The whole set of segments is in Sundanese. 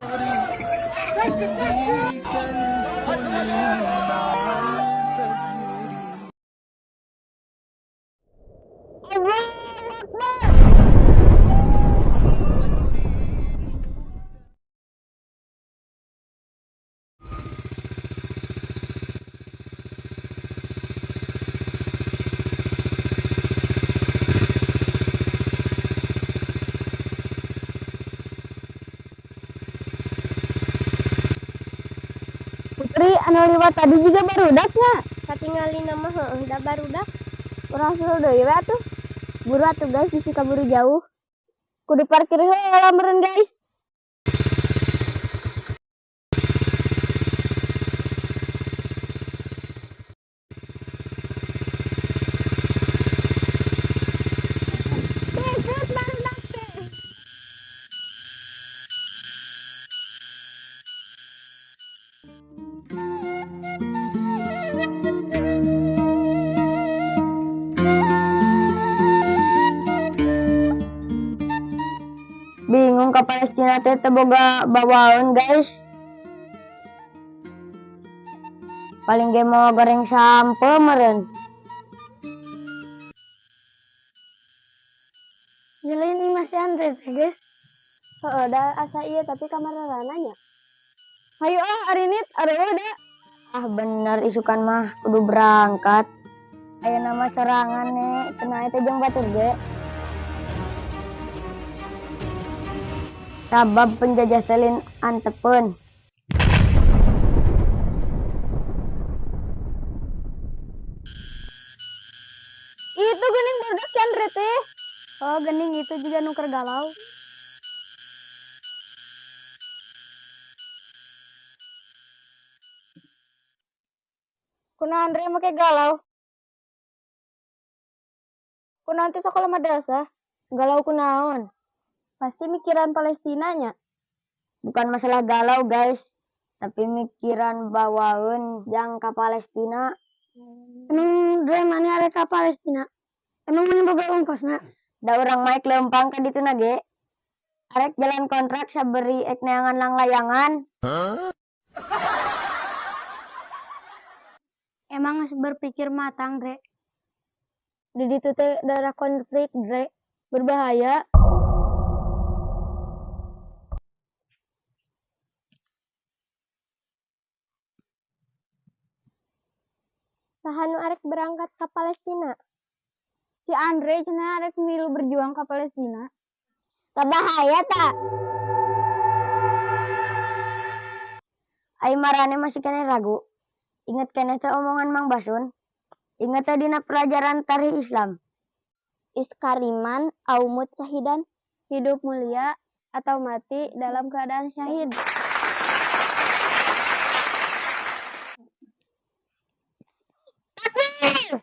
Allahu Akbar. Putri, anu liwat tadi juga barudak nya. Katingalina mah heueuh da barudak. Urang susul deui we atuh. Buru atuh guys, bisi kaburu jauh. Kudu parkir heula meureun guys. Ikut barudak teh. Bingung ke Palestina teh teu boga bawaeun guys. Paling ge mau goreng sampeu meureun. Nyelin imah si Andre teh guys. Heeh, da asa ieu tapi kamarana nya. Hayu ah arinit, areueuh da. Ah bener isukan mah kudu berangkat. Ayeuna mah sorangan nih, kena teh jeung batur ge. Sabab penjajah selin antepeun. Itu geuning barudak si Andre teh. Oh, geuning itu juga nu keur galau. Kunaon Andre make galau? Kunaon teh sakola madrasah? Galau kunaon? Pasti mikiran Palestina nya. Bukan masalah galau guys, tapi mikiran bawaeun jang ka Palestina. Emang Andre mana arek ka Palestina? Emang mana boga ongkosna? Da urang mah leumpang ka dituna ge. Arek jalan kontrak saberi ek neangan langlayangan. Emang geus berpikir matang, Dre. Di ditu teh daerah konflik, Dre. Berbahaya. Saha nu arek berangkat ka Palestina? Si Andre cenah arek milu berjuang ka Palestina. Tah bahaya ta? Ai marane masih keneh ragu. Inget keneh teh omongan Mang Basun? Inget teh dina pelajaran tarikh Islam. Iskariman aumut syahidan, hidup mulia atau mati dalam keadaan syahid. Takbir!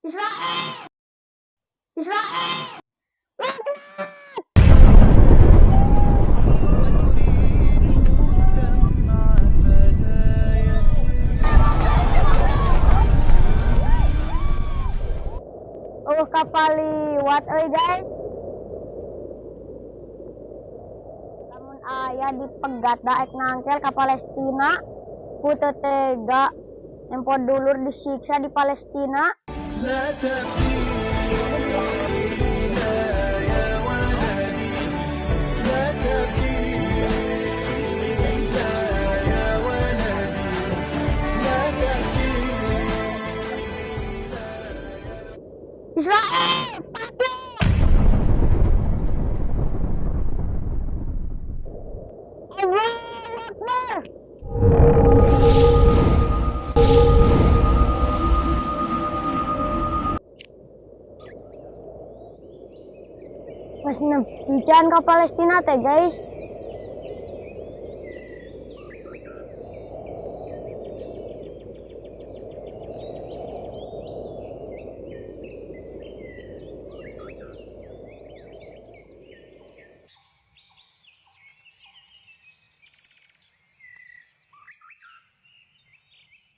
Israel! Israel! Oh, kapal liwat euy guys. Lamun aya dipegat da ek nangkel ka Palestina, ku teu tega nempo dulur disiksa di Palestina. Israel, takbir! Allahu Akbar! Pas nepican ke Palestina teh guys.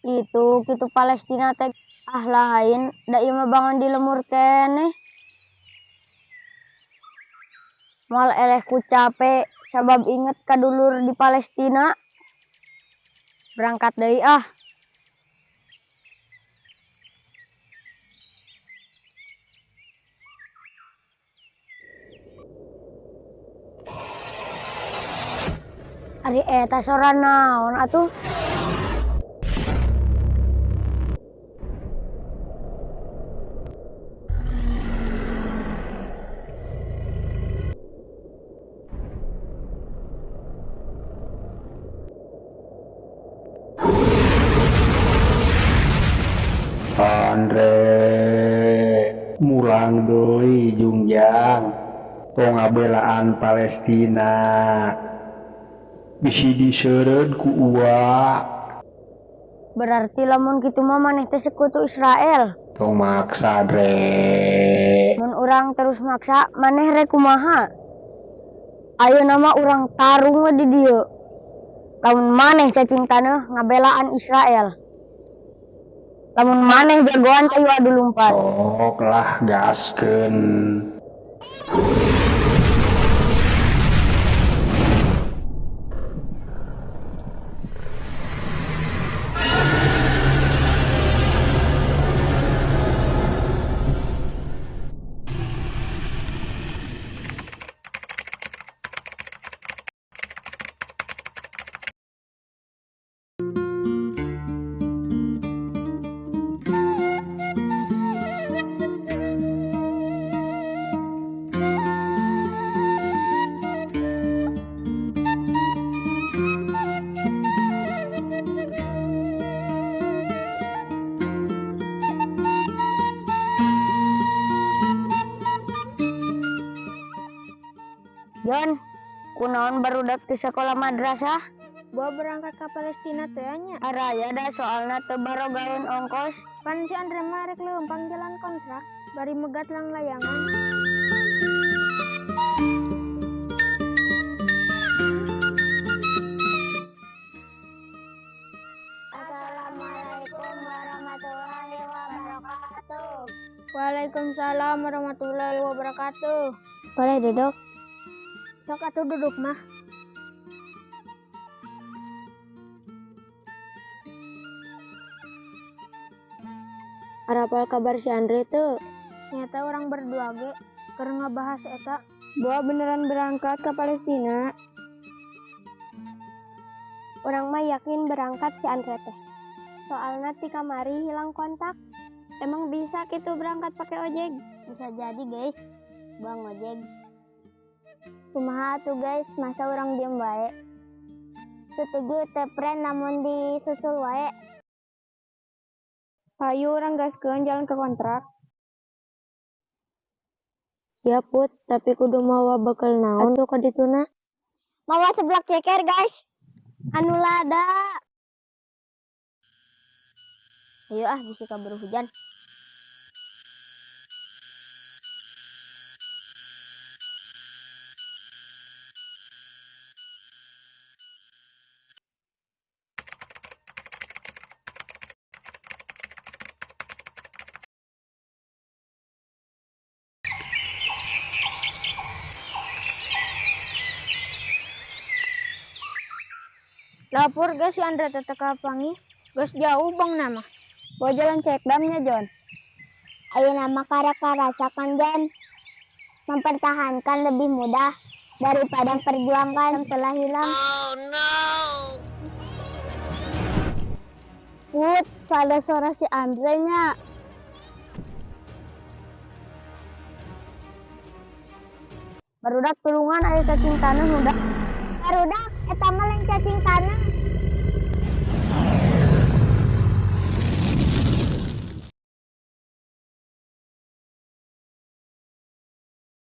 Itu kitu Palestina teh ah lain da ieu mah bangun di lemur keneh. Moal eleh ku cape sabab inget ka dulur di Palestina. Berangkat deui ah. Ari eta sora naon atuh? Andre mulang deui Jungjang tong ngabelaan Palestina bisi diseureud ku uwa. Berarti lamun kitu mah maneh teh sekutu Israel. Tong maksa Dre. Mun urang terus maksa maneh rek kumaha? Ayeuna mah urang tarung we di dieu. Lamun maneh cacing taneuh ngabelaan Israel. Lamun maneh jagoan teh adu lumpat. Sok lah gaskeun. Jon, kunaon barudak di sekolah madrasah? Gua berangkat ke Palestina teh nya. Araya da soalna teu barogaeun ongkos. Pan si Andre mah rek leumpang jalan kontrak, bari megat lang layangan. Assalamualaikum warahmatullahi wabarakatuh. Waalaikumsalam warahmatullahi wabarakatuh. Boleh duduk? Sok atuh duduk mah. Arapal kabar si Andre tuh? Nyata orang berdua ge keur ngabahas eta. Gua beneran berangkat ke Palestina. Urang mah yakin berangkat si Andre teh. Soalna ti kamari hilang kontak. Emang bisa gitu berangkat pakai ojek? Bisa jadi guys, bang ojek. Kumaha tuh guys, masa orang diem wae. Setuju teh friend namun disusul wae. Hayu orang gaskeun jalan ke kontrak. Ya Put, tapi kudu mawa bekal naon tuh ka dituna? Mawa seblak ceker guys. Anu lada. Ayo ah, bisi kaburu hujan. Lapor guys, si Andre teh teu kapanggih. Geus jauh bang nama. Bawa jalan cek damnya John. Ayeuna mah karek-karasakan John. Mempertahankan lebih mudah daripada memperjuangkan setelah hilang. Oh no. Put, sada suara si Andre nya. Barudak tulungan aya cacing taneuh udah. Barudak